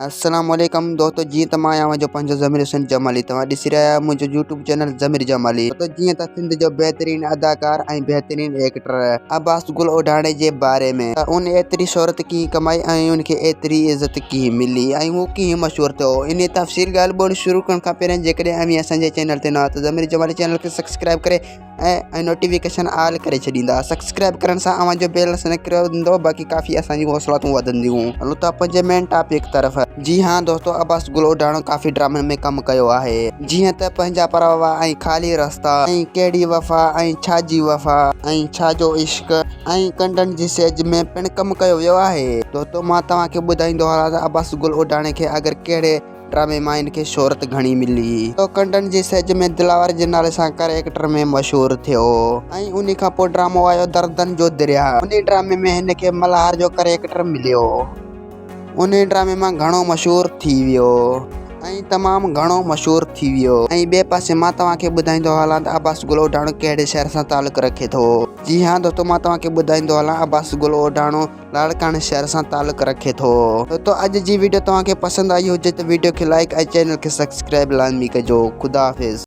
السلام عليڪم دوستو جيئن ته مان آهيان اوهان جو پنهنجو ضمير حسين جمالي توهان ڏسي رهيا آهيو منهنجو يوٽيوب چينل ضمير جمالي دوستو جيئن ته سنڌ جو بهترين اداڪار ۽ بهترين ايڪٽر عباس گل اوڍاڻي جي باري ۾ ته ان ايتري شهرت ڪيئن ڪمائي ۽ ان کي ايتري عزت ڪيئن ملي ۽ هو ڪيئن مشهور ٿيو انهي تفصيل ڳالهه ٻولهه شروع ڪرڻ کان پهريان جيڪڏهن اوهين اسان جي چينل تي نوان آهيو ته ضمير جمالي چينل کي سبسڪرائب ڪري ۽ نوٽيفڪيشن آل ڪري ڇڏيندا سبسڪرائب ڪرڻ سان اوهان جو بيل نه ڪرندو باقي ڪافي اسان جون حوصلاتون وڌنديون هلو ته پنهنجي مين ٽاپڪ طرف جي ها دوستو عباس گل اوڍاڻو ڪافي ڊرامن ۾ ڪم ڪيو آهي جيئن ته پنهنجا پراوا ۽ خالي رستا ۽ ڪهڙي وفا ۽ ڇا جي وفا ۽ ڇا جو عشق ۽ ڪنڊن جي سيج ۾ پڻ ڪم ڪيو ويو آهي دوستو مان توهان کي ٻڌائيندو هلان ته عباس گل اوڍاڻي کي اگر ڪهڙي ڊرامي مان هن کي شهرت گهڻي ملي. سو ڪنڊن جي سيج ۾ دلاور جي نالي سان ڪريڪٽر ۾ مشهور ٿيو ۽ انهي کان پوء ڊرامو آيو دردن جو درياهه انهي ڊرامي ۾ هن کي ملهار جو ڪريڪٽر مليو. انهي ڊرامي مان گهڻو مشهور ٿي ويو ۽ تمام گهڻو مشهور ٿي ويو ۽ ٻئي پاسي مان توهان کي ٻڌائيندو هلان ته عباس گل اوڍاڻو ڪهڙي شهر سان تعلق رکي ٿو. جي ها دوستو مان توهان کي ٻڌائيندو هلان عباس گل اوڍاڻو لاڙڪاڻي شهر سان تعلق رکي ٿو. دوستو اڄ جي وڊيو توهان کي پسند آئي هجي ته وڊيو کي لائيڪ ۽ چينل کي سبسڪرائيب لازمي ڪجو. خدا حافظ.